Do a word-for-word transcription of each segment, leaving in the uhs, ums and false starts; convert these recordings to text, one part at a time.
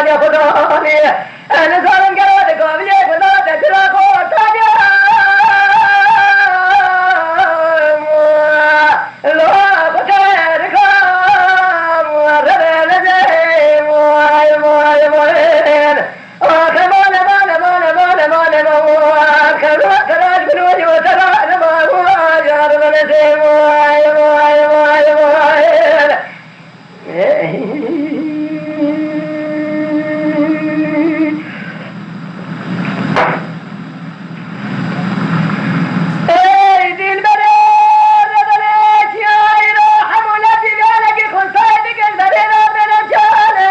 Xwedayê, ez nizanim gelo di kaviyê gunda te çira xorta diya. Ey dilberê, reberê, çiyayî ro hemû lezî gelekî xwe say dikin, berê re bere çale.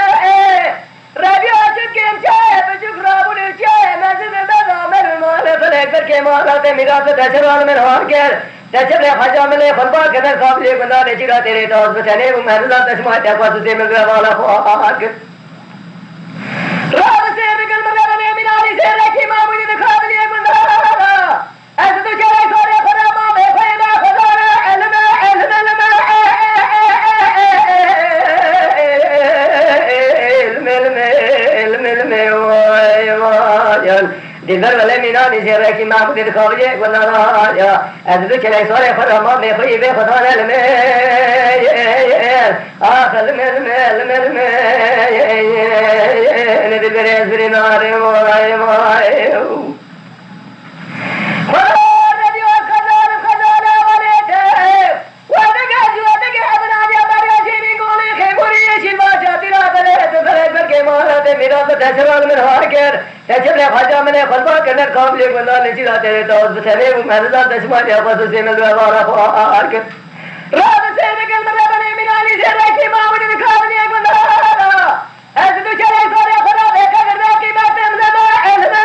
Rebî açik kêm çayê, biçûk rabûnê çiyayê, mezin e beda, merû male felek, berkê mala te mîrasê te çi ral min har kir. Te çi rê heca min ê xurban kir, ber kabilê gundanê çîra têrê taz bi tenê û meriza te şima te xwe sisê min bi hevala xwe har kir. Rabisê bigil min rebenê mînanî zêrekî mamûnî di kabilê gundana. Ez du kerek karê xwe re mamê xwe yê daxwezane, elime, elime, elime, elime, elime, elime, elime, vay, vay, yan. Dilber wele mînanî zêrekî Mahmûdê dixabilê gunana ya. Ez du kerek karê xwe re mamê xwe yê bê xwe dane, elime, ah, elime, elime, elime, elime, ne dilberê ez birî nare, vay, vay. Ez du kerek karê xwe re bê qedir, bê qîmet, elime, elime,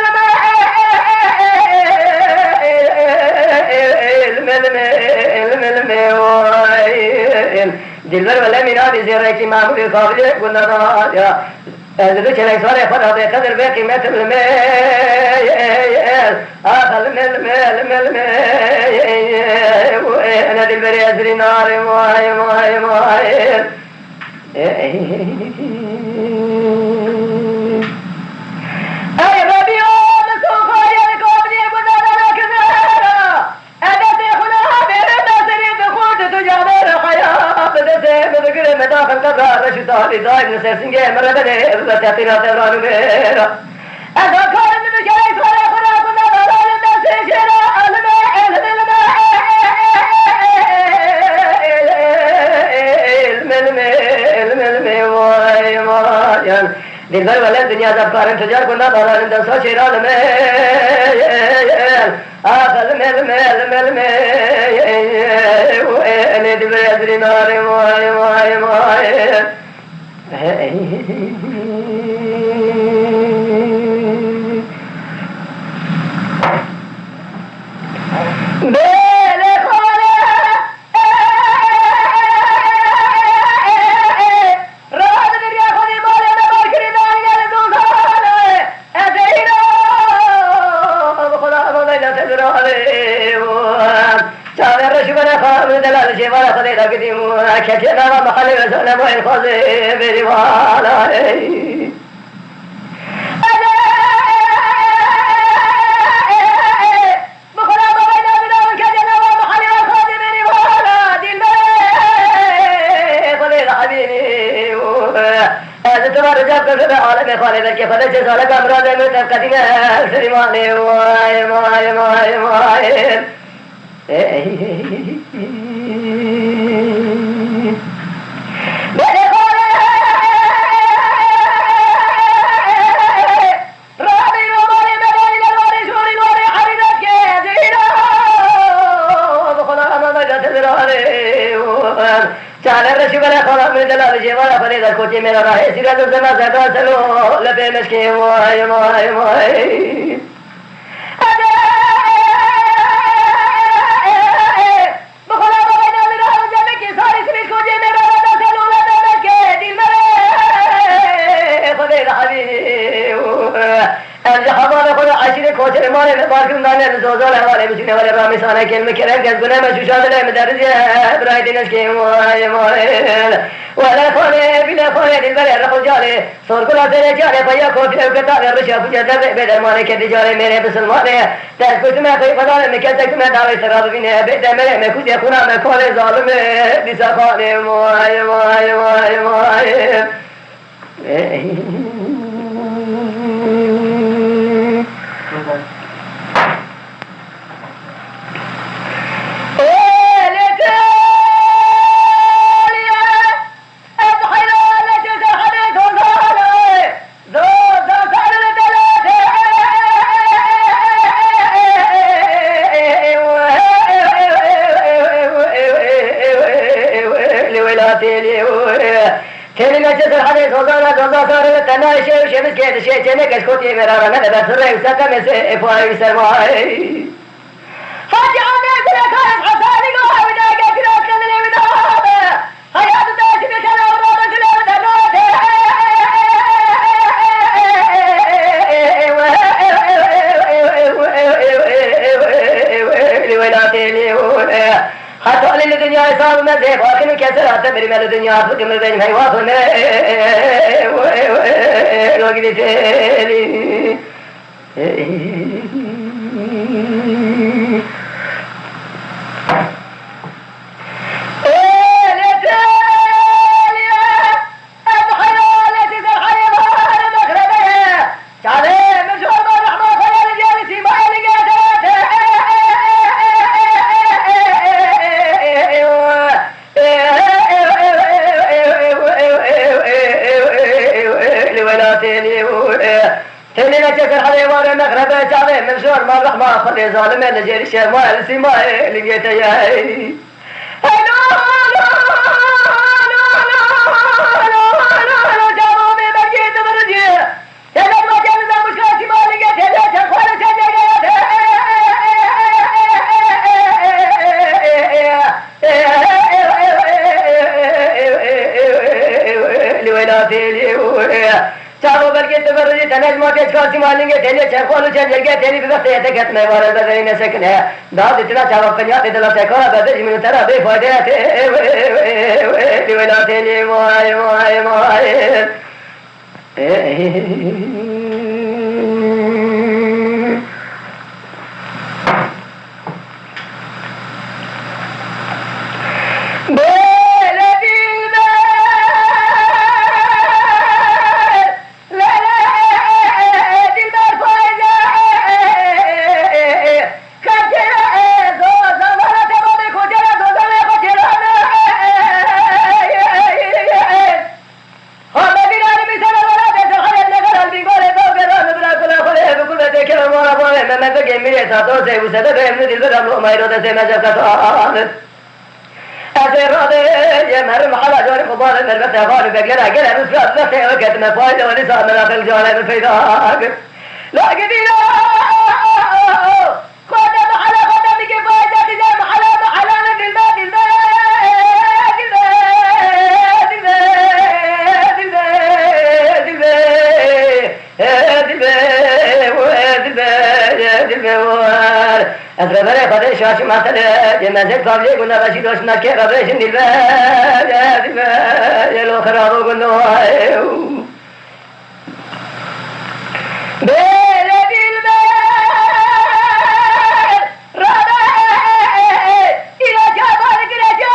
elime, elime, elime, elime, vay. Dilber wele mînanî zêrekî Mahmûdê kabilê gundana ya. Ez du kerek karê xwe re bê qedir, bê qîmet, elime, ah, elime, elime, elime, elime, ne dilberê ez birî nare, vay, vay, vay. Ey Rebî, o min soxariyê li kabilê gundana nakirine. Ez destê xwe naha bêrê destê rê bi xurt tu canê re xeya. Bi destê min bigire me daxil qebra reş û talî dayim li ser singê min re benê bibe teqîna tevran û mêra. Ez akarim min bi kerek karê xwe re gunda dalalim destê jê re elime, elime, elime, elime, elime, vay, vay, yan. Dilber wele dinya zevkarin tucar gunda dalalim desta şêra elime. Ah, elime, elime, elime, elime, elê dilber ez rî nare, vay, vay, vay. Bêlê xale. Rahat bir ya xwedî malê me bar kirî darîne li zozane. Ez ê îro bi xwe de ava veyna te dirane. Çavê reş û bere xwe min delal jê vara xwedê de gidîm. Ketiye nava mehalê ve zane mayên xwazê bêrî vala. Bi xwe re bavayna bidawin kete nava mehalê xwe dê bêrî vana dilberê xwedê de hebînî. Ez tu ve rica bikim alemê xalê belkê xwedê çê zaleka miradê min tev qedîne serî malê. Vay, vay, vay, vay. Bêrê xwedê. Rabî romanê me danî derwarê jorî warê herî destke zîra. Bi xwe de hema me de tizirarê. Çavê reşî bere xala min delal jê vara xwedê derkotê me re rahê sîra dozena zerda selo lepê meşkê vay vay vay. Bi xwe re bavayna min re ew cemekê sarî sinî kocê me re da selo lepê meşkê dîl me re. Xwedê de hebî. Em ji hevalê xwe re Şîrê koçerê malê me barkirî nane li zozan hevalê min çûne wele ramîsane kêl min kerem kes gune me şûşandine min dericiye birayê dîneşkê vay vay. Wele xanê bîle xanê dilberê rexulcanê sorgula serê canê peya kotî ew ketanê rişa kuce derdê bê dermanê kedî canê mêrê bisilmanê. Dest kuştime xeyfedane min kesek me dawê sera bibîne bê demerê me kûdê xûna me kolê zalimê dîsa xanê vay vay vay vay. Li welatê lê û Têlî me çi serhedê zozana, zoza sarê li tenayê şê û şêmiz kê dişê çênê keşkotiyê mêrara ne li ber sirrê û seqemê sê êpoyê wî sermayê. Hacî Amê gulê karê Hesanî go ew da getirê qindilê wî da be. Hayat da çi bikene ew rabe zilê wî derate. Li welatê lê û Heta li, li dinyayê sar me zê bakin û kesir hate birî me li dinya bikim li bêjim heywa xwe me. Lo gidê têlî. Ê, lê têlî. Ez xeyalekî zerhayê baharê mexrebe ye. Çavê min ji orma rehma xwe ye li diyarê sîmayê lingê te. Li welatê lê û. Têlî neçe serhedê warê mexrebe çavê min ji orma rehma Xwedê zalime li jêrî şerma li sîmayê lingê te ye. Li welatê lê û. Çaxo belkê tu berûjî te nejma tê çika sîma lingê têlê çerxol û çer cêrgê têlî bi bextê ye te ketime ware bezerî nesekine. Daha dîtina çaxo fenyatê dila te kara bezerî min û te ra bê fayde ye tê. Li welatê lê vay vay vay. Bêle dilber, lele dilber fayze, kacera zozan, vana temamê kocera zozan, kocera. Xwe me bîra li mîsana welatê Serhedê, li gel Bîngolê, dawgera min bira kula xwe lê bi gurbetê keve mala xwe lê me mezegê mîrê Satosê û sebebê min dilbera Lomayî Rodesê me zevqetan. Ez ê radê yê merim hala carê xwe bavê mervete xal û beglera gele Rûsya bi vextê ew ketime payîz ew dîsa min aqil canê min peyda kir. La gidî la. Xwedê mehela xwedê bike fayda dide mehela mehela ne dilbe dilbe. Dilbe, dilbe, dilbe, dilbe. Dilbe, we dilbe, dilbe war. Ez reberê xwedê şaşî matele, dê mezek kavlê gunda veşî doşna kê rebêjin dilbe, dilbe, yelo xirabo gundo. Bêle dilber, rabe, îro çavan girece,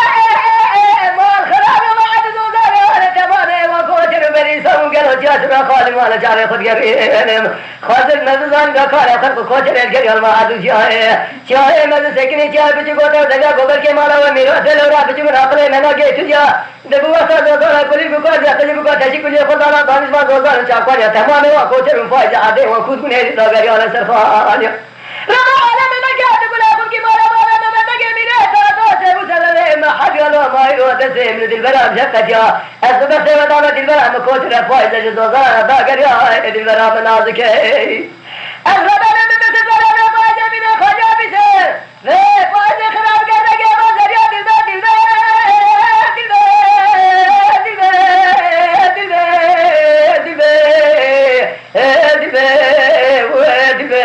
mal xirab û mad û zozanê wane temamê wan koçer û berî ser û gelo ciya şira xalî mala çavê xwe digerînim. Xwezil mezizan ga kare xelq û koçerê digerî alma ed û ciyayê. Ciyayê mezin sekinî ciyayê biçûk gote û dega goberkê mala we mîrasê lewra biçûk aqilê me nagê tu ciya. Di bi wesa zozana kulî bikar ya, kulî bikar teşî kulî xwe dana danişman zozan çakuan ya. Temamê wan koçer û fayze erdê wan kût bûn hêdî dageriya ne serxan ya. Reba aleme me geldi gula xulkî mala mala me me me gemîne ta ta se bu serere me hadiya lo mayro de se emri dilbera em jep ketiya. Ez bi bextê we dame dilbera me koçer e fayze ji zozana dageriya e dilbera me nazike. Ez reba me me me se bera me fayze bine xaliya bise. Vê, fayzê xirab kerdegê me zeriya dilbe, dilbe, dilbe, dilbe, dilbe, dilbe, dilbe, we dilbe,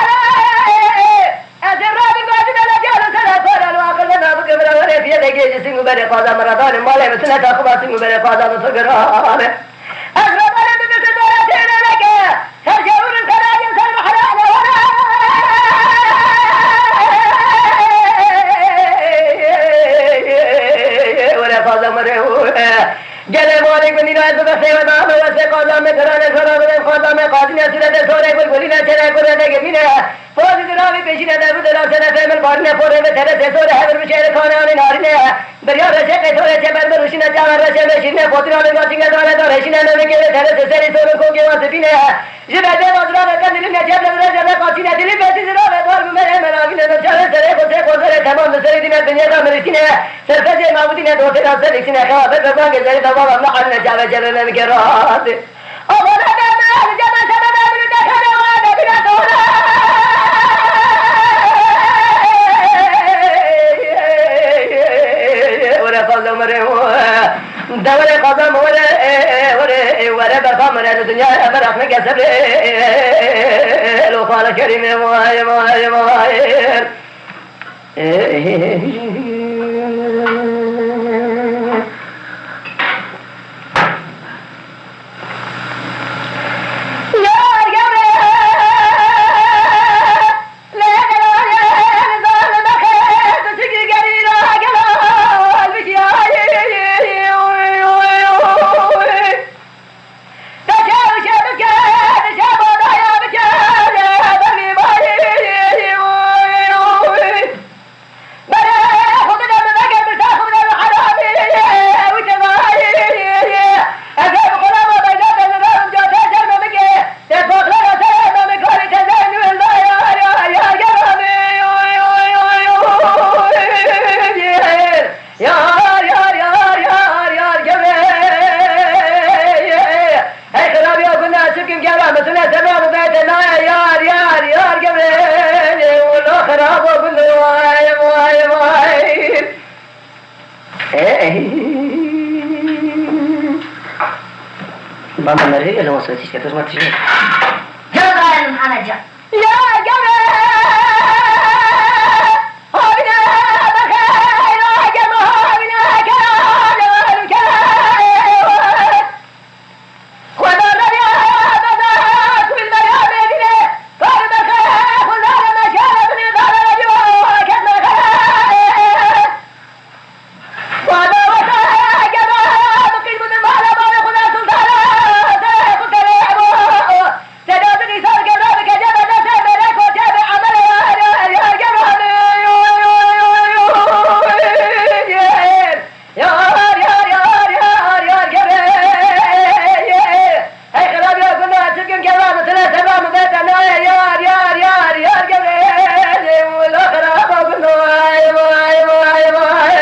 Ez ê rabim bacim ele gel ser e, ser e, aqil ne nabikim re, were fiye de gêji sing û berê qaza min re danim, malê min sine taxima sing û berê qaza min sogirane. Ez radanê min dişi dore têne neke, ser jewrin serayên ser mihrane were. Were qaza min re. Gelê malê gundîna ez bibe sêweda me, wesê qaza me, kirane zora bidem qaza me, qazîne sûrete sore gul gulîne çere kure de gemîne. Pozî diravî pêşîne de bidira sene femil barîne, porê ve tere sesore hevir bi şehri kane anî narîne. Birya reşe qeytore çeber bi ruşîne çaver reşe ve şîrine, potîna ve gaçîne dare dare şîne, neme gere tere seserî sorin kokê wan sipîne. Ji berdê vazirane qendilî neceb li virêje neqatîne, dilî bêjî zirave dar bi merê meravîne, nirçare serê xwe sê xozerê temam li serê dîne dinyê re miriştîne, serfezê mawidîne dotê ra ser lîsîne, xewa ber bebangê zerî bebava me alîne çave çeve me migerat. Avana deme, ceme sebe de biri de kare wa de bire dora. Were fazla mere. Dewere qazan were, were, were berfa mere li dinya meraq neke sebre. Lo xala kerîme vay, vay, vay. Yar gere. Yar, yar, yar, yar, yar, gevê. Hey, xirabiya gunda çikim gevra, mitune sebra bibete naye, yar, yar, yar, gevê. Wala xirabo gunda, vay, vay, vay. Hey. Baba merve gel, o sesi işte, kızma tijin. Canım Muhammed can. Yar gevê. Yar, yar, yar, yar, yar, gevê. Hey, xirab ya gunda, çikim gevra, mitine sebra, mibete naye, yar, yar, yar, yar, gevê. Wala xirab ya gunda, vay, vay, vay, vay.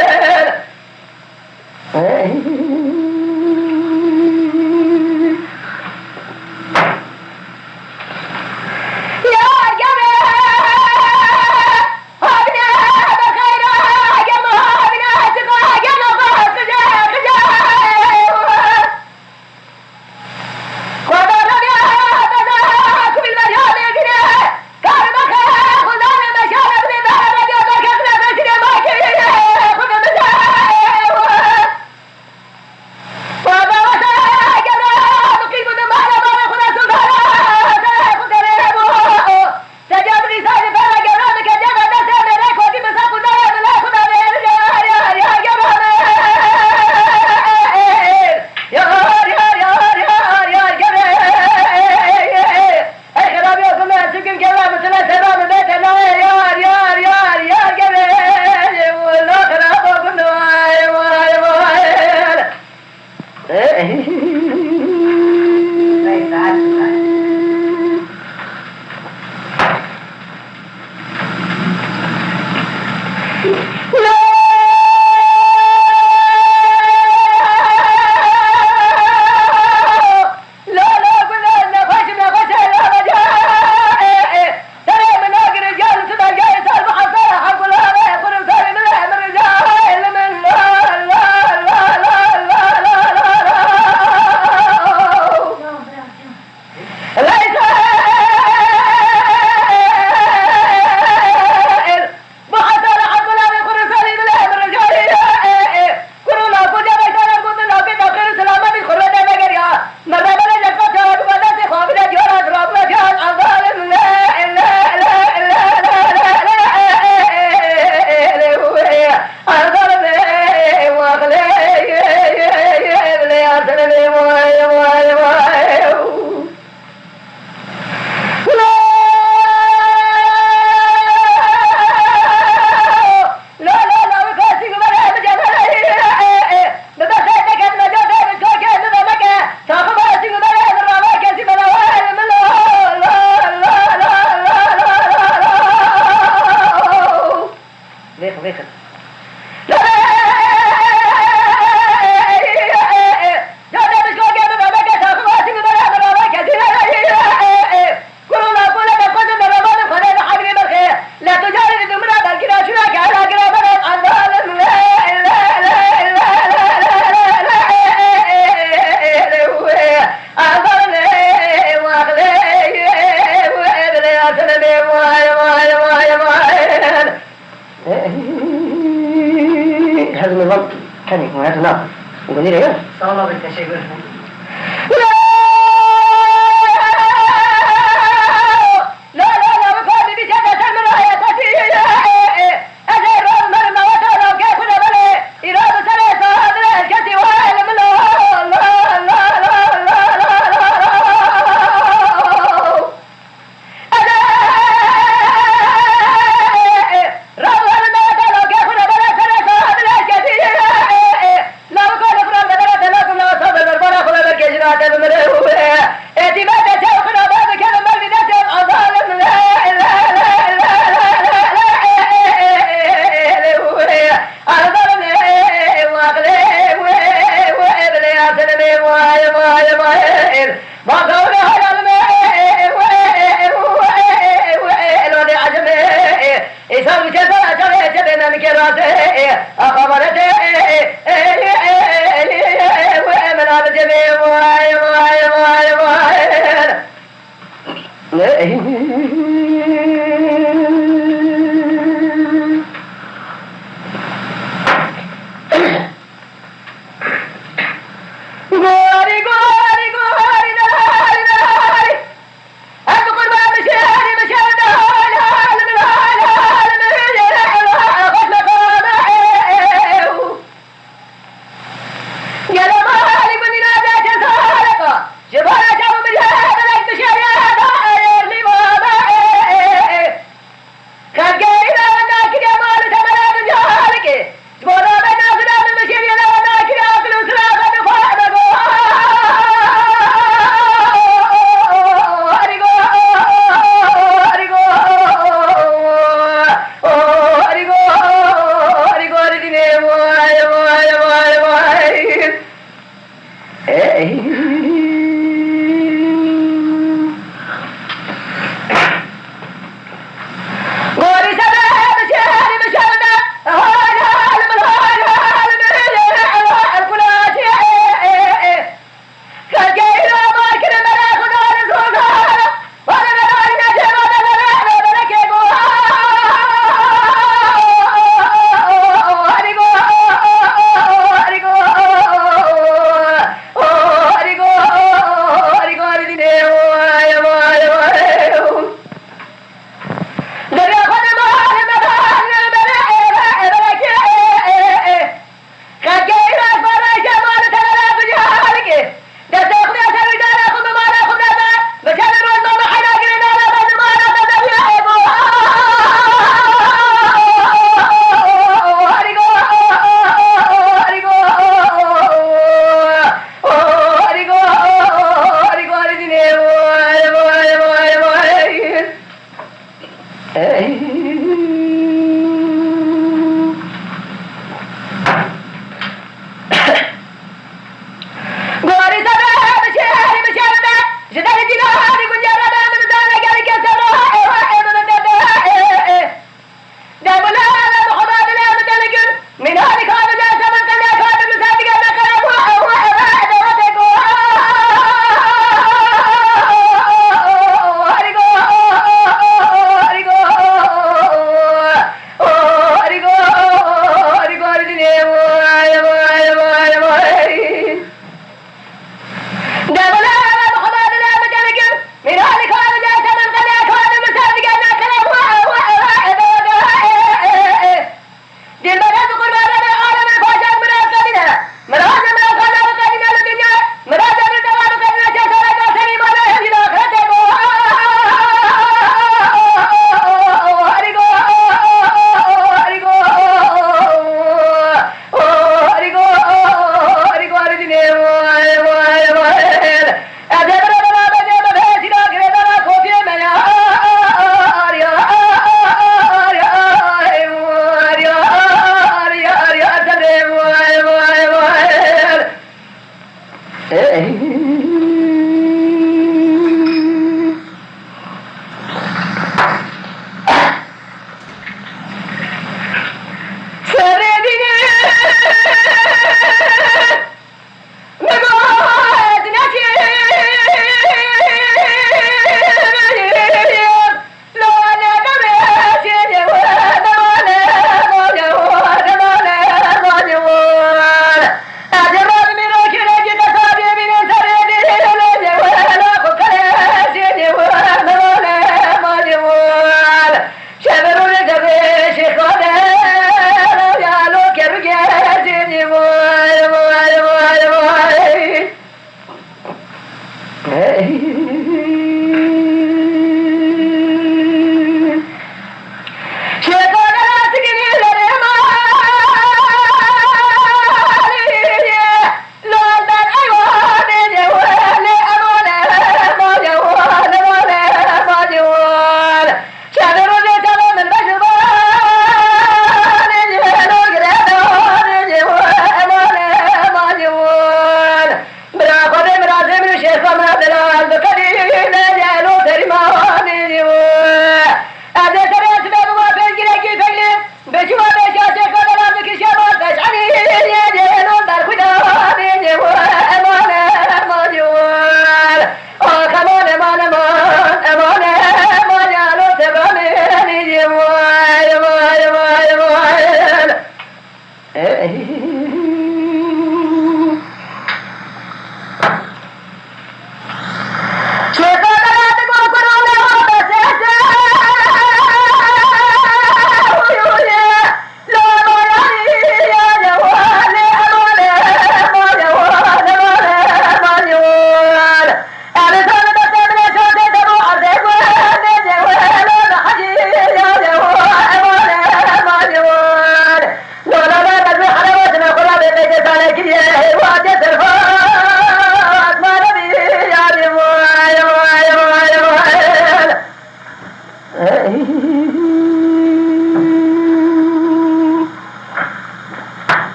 Gunî re ye. Sağ ol abi, teşekkür ederim.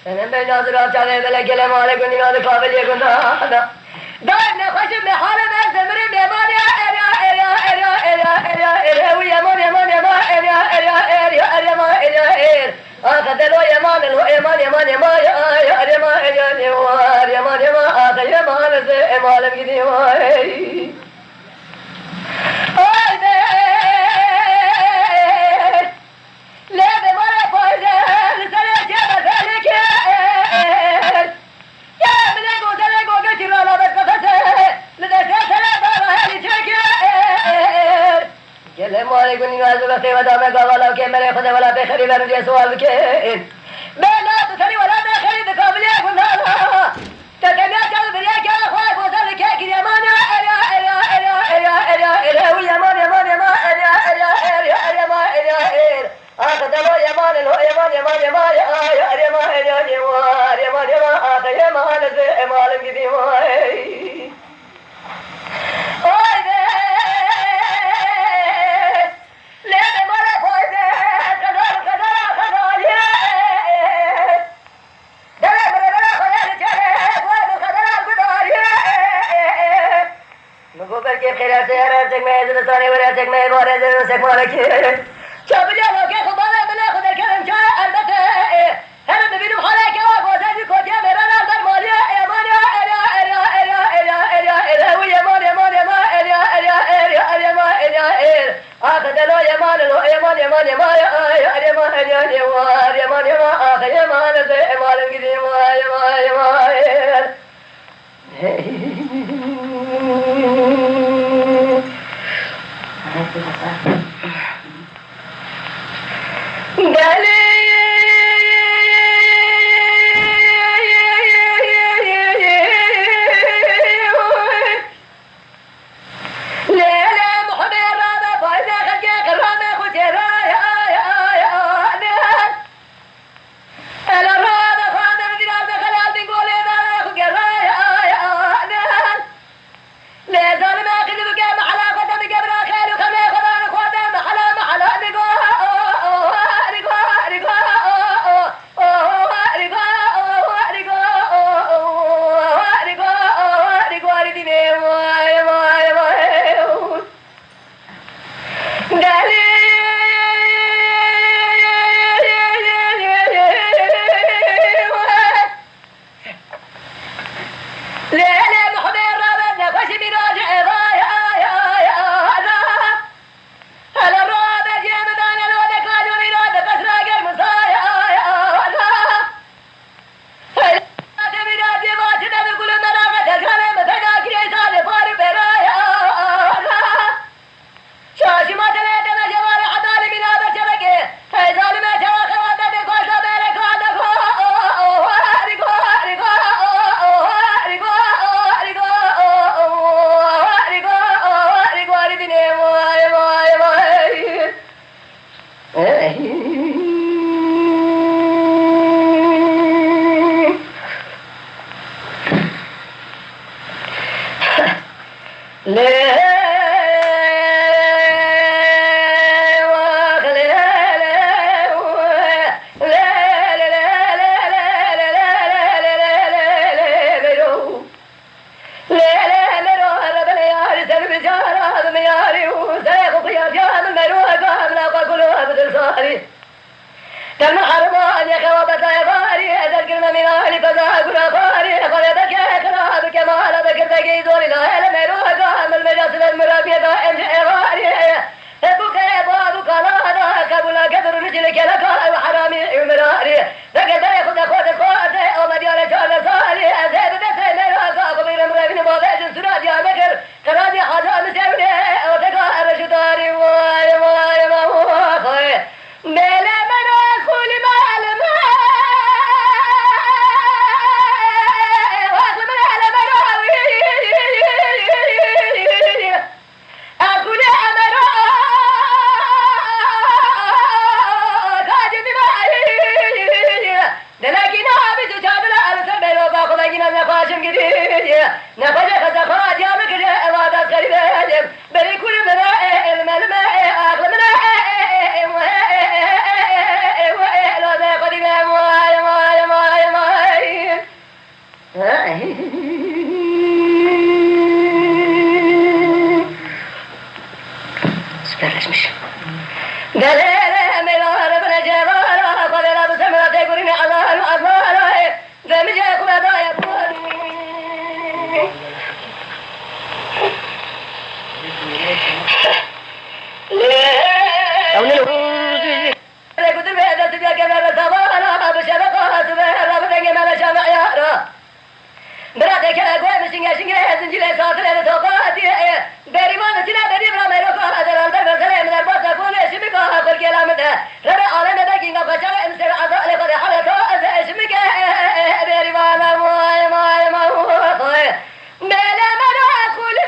Enem bey nazir av çavê bele gelê male gundî nadir kaviliyê gundana. Daim nexweşim me hale me zemirim yeman ya, er ya, er ya, er ya, er ya, er ya, er ya, er ya, wi yeman, yeman, yeman, er ya, er ya, er ya, er ya, yeman, er ya, er. Axe delo yeman, lo yeman, yeman, yeman, ya, ya, er yeman, er ya, yeman, yeman, yeman, axe yeman, ze, yeman, gidi, yeman, ey. Ay be! Lê bi mala payde li serê çê bezelê kir. Ya min ê gozelê gogekî rana ber qefesê, li destê serê dara herî çêkir. Gelê malê gunî ez bi xêwe dame gava lawkê melê xwe de wela pê xerî verin diye sual bikin. Bê la tu serî wela pê xerî dikavilê gundana. Te temiya çav biriyeke xwe gozel dike kiriye mane, erya, erya, erya, erya, erya, erya, erya, wi yeman, yeman, yeman, erya, erya, erya, erya, ma, erya, er. Axe delo yeman, lo yeman, yeman, yeman, ya, ya, erya, ma, erya, yeman, yeman, yeman, axe yeman, ze, yeman, gidi, yeman, ey. Oy be! Lê be mala fayde, qedar, qedar, qedar, ye. Min got belkî xêr hevsê her hevsek me zivistanê were hevsek me êvarê zivinsek malekî. Çabilya lokê xwe bavê min ê xwe derkevim çaye elbete. Herim dibînim xaleke wa goze jî kotiye mêran al ber maliyê êman ya erya erya erya erya erya erya erya wî yeman yeman yeman erya erya erya erya ma erya er. Axe delo yeman lo yeman yeman yeman ya ya yeman yeman yeman yeman axe yeman ze yeman gidi yeman yeman yeman. Lê lê mero rebelê yarî ser bi cara bi meyarî û serê xwe xuya diya min mero ega min axa gulo bi dilsarî. Tel min herima nêxewa beta êvarî ez derkirme mînalî peza gura xwarî xwarê beke xira bi kemala bekir begî zorî la hele mero ega min meca silet min rabiyeta em ji êvarî. Ebu ke ebu abu kala da kabula gedur nicil kelaka ew harami ew mirari. Veke dayê xwe de xwe de xwe de o medyale çar de sali ez ê bi destê mera ka xwe bîrim revîn bavê jin sura Diyarbekir. Qeradî haca mi serûne o teka reşudarî vay vay vay vay. Mele mera xulî mele me. Xulî mele mera. Delêre mêra re bine cevara, xwedê re bi semra tê gurîne azar û azar e. Demije xwe daye. Ew ne Lê ku dir be dest bi kevere sabana, bi şebeqa sibe, re bi dengê meleşa meyara. Bira te kere goy mi şinge şinge, zincîrê satirê li toqatî. Berîman çine berî bira meyroka, deral der berselê min erbasa ku lê şimika xulkê la min de. Rebe aleme de kînga kaçare em ser azalê xwe de hale to ez şimike. Berîman moy moy moy moy. Mele mele xulî.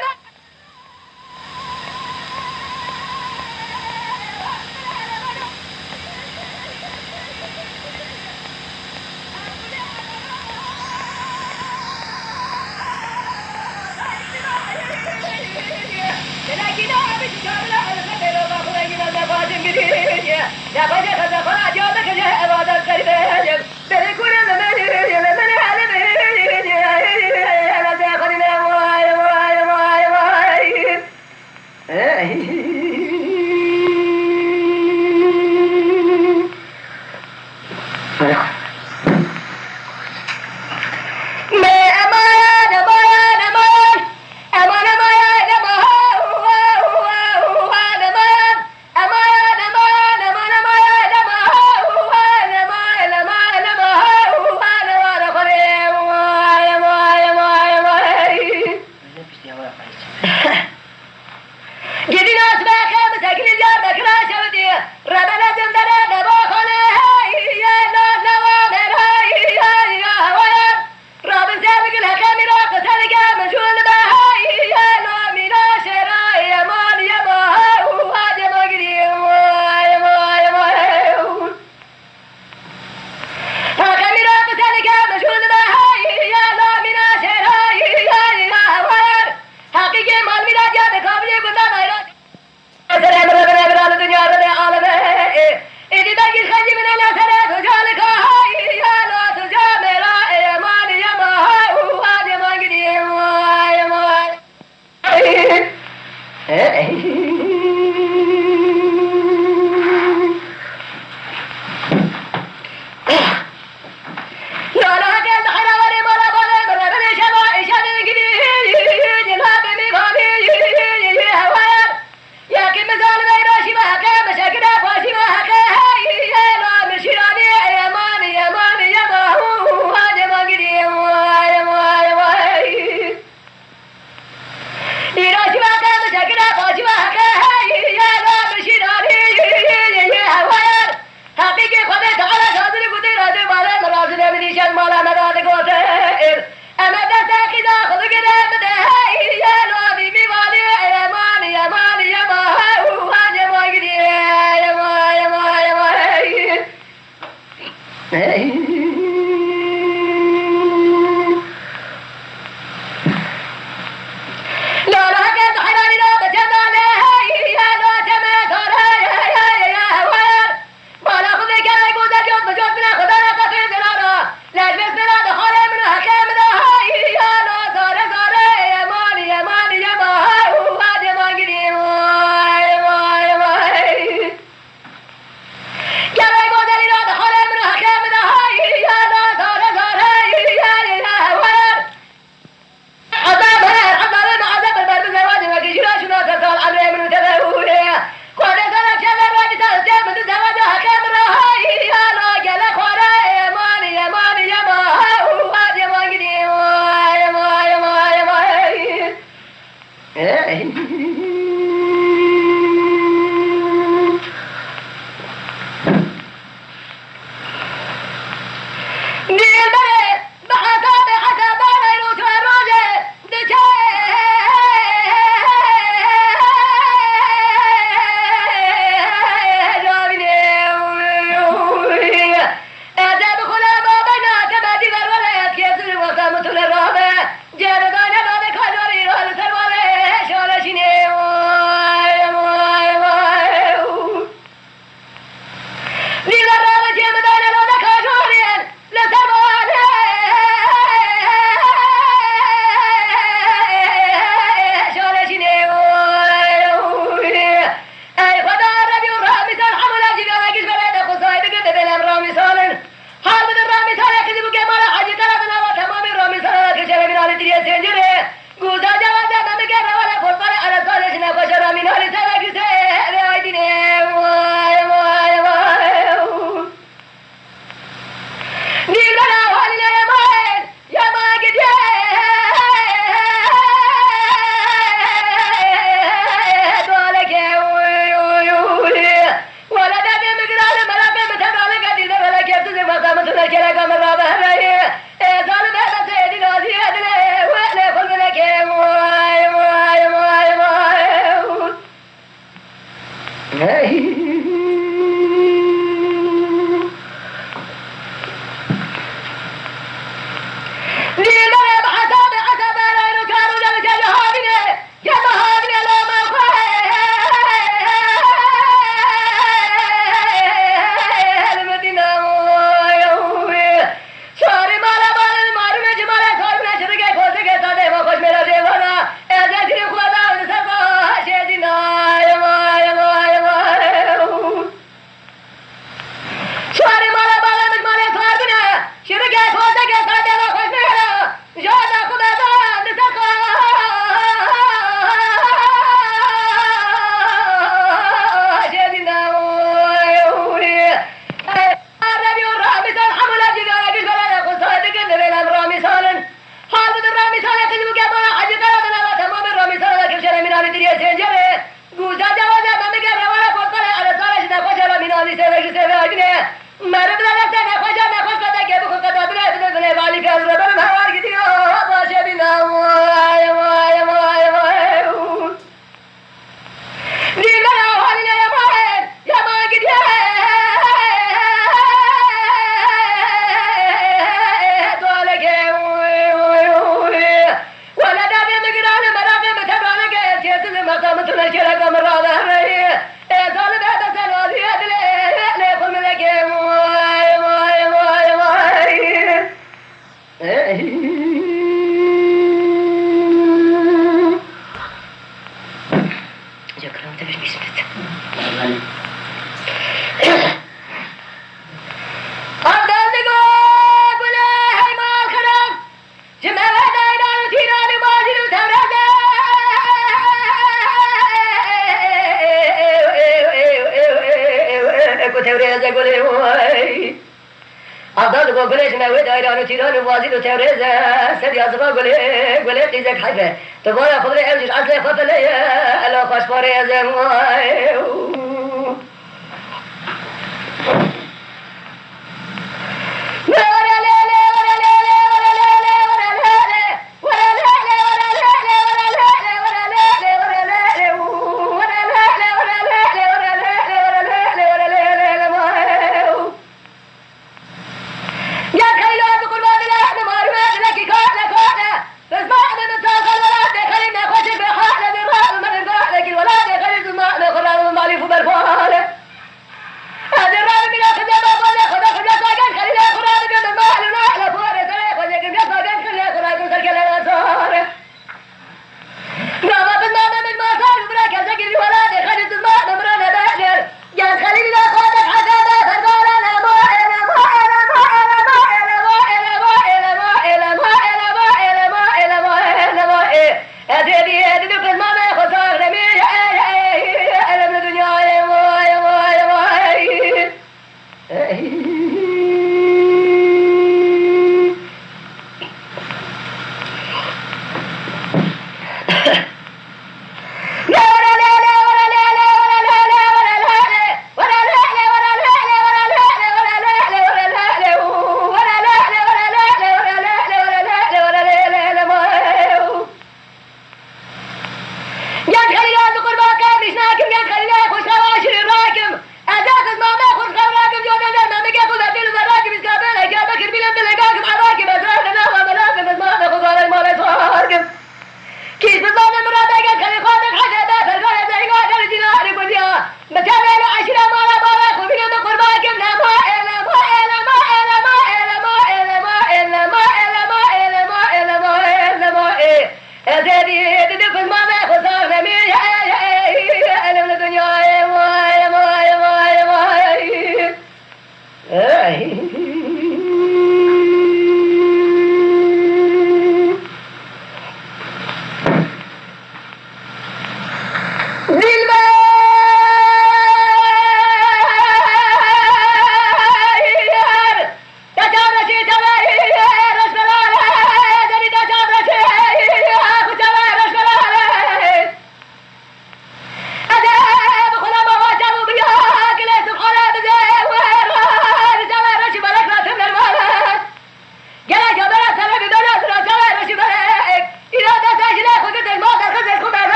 Gidî nas be ke bi sekilî car be kira şewitî. Rebele zindere neba xane hey ye na newa me hey ye ya hewa ye. Rabin ser gil heke mîra qise dike min jû li be hey ye na mîna şêra ye man ye ma ha u ha ce ma girî ye ma ye ma ye ma. Haqe mîra qise dike min jû dibe hey ya la mîna şêr hey ya ya hewar. Heqîqê mal mîra ciya de kabilê gunda nayra. Sere min re bine bira li dinya re de aleme. Êdî belkî xencî min la sere tu ca li ka hey ya la tu ca mêra ê man ya ma ha u ha de man gidî. Vay vay. Îro şiva te bi şekila xwe şiva heke hey, ya la bi şîranî, yê hewar. Heqîqê Xwedê Teala şazir û gotê razê mala me razî be, min îşan mala me da digote. Em e destê qîza xwe bigire bide hey, ya la bi mîvanî, eman, eman, yema, ha, u, ha, yema, gidî, yema, yema, yema, hey. Gerek o delîla de xalê min û heqê min de hay, ya da zare zare, ya, ya, ya, hewar. Azab her, azabê min azab ber, ber min zewacê min, wekî jîra şûna ser sal emrê min û tevehûrê. Xwedê zara çele radî ta, tê min di zewaca heqê min re hay, ya la gele xware, eman, eman, yema, ha, u, ha, yema, gidî, yema, yema, yema, hey. Dilberê, bi hesabê hesaba reyro tu rojê diçe cavînê. Ez ê bi xwe le babeyna te bedî ver wele ez kêzir wexta min tu li rabe. Cere dayne dane kajarî ra li ser wale şare şînê. Vay, vay, vay. Dîle rabe cê min dayne dane kajarî li ser wale Min rabehre ye, ê zalim hebe sêdî nazî ye dilê, wê lê xwe melekê, vay, vay, vay, vay. Hey. Dîlberê bi hesabê hesabê rayro karo gel gel havîne. Gel havîne lame xwe. Li Medîne. Sarî mala balin marûne cimale sarbine şirike kozike sade ma xweş mera jêvana. Ez ecrî xwe da li ser xwe şêdîna. Yema, yema, yema. Şarê mala bala min malê sar bine. Şirike tozeke sade ve xweş nehera. Jana xwe da li ser xwe şêdîna. Rebî û Ramîsan hemûla cîgara gişgara ya xwe sade dikin, divê lan Ramîsanin. Hal bidin Ramîsanê qîz bû gemara ecî qera dina ve temamê Ramîsana ve kifşere mînavî tiriyê sêncere. Gûja cawaza memike rewara portalê eresara ji nexweşa ve mînavî sêvek ji sêve agine. Meriv re deste nexweşa nexweş qedekê bixwe qeda bine bide bine valî ke ez reberim hewar gidiyo. Başe bîna. Vay, vay, vay, vay. Dîlbera halîne yema, yema gidiye. Tualeke. Wele dadê min girane, meraqê min tebrane ke, kêtin li mexta min tune şêreka min rave hereyê. Ê zalim hebe ser razî ye dilê, lê xwe milekê. Vay, vay, vay, vay. Abdal digo, gule heymal xirab. Ji me ve dayran û tîran û bazîr û tewreze. Ku tewreze gulê way. Abdal digo gulê ji me wê dayran û tîran û bazîr û tewreze. Ser ya ziva gulê, gulê qîzek heyfe. Tu vaya xwe birê ew jî ji eslê xwe pele ye. Ela xweş parê ez ê way.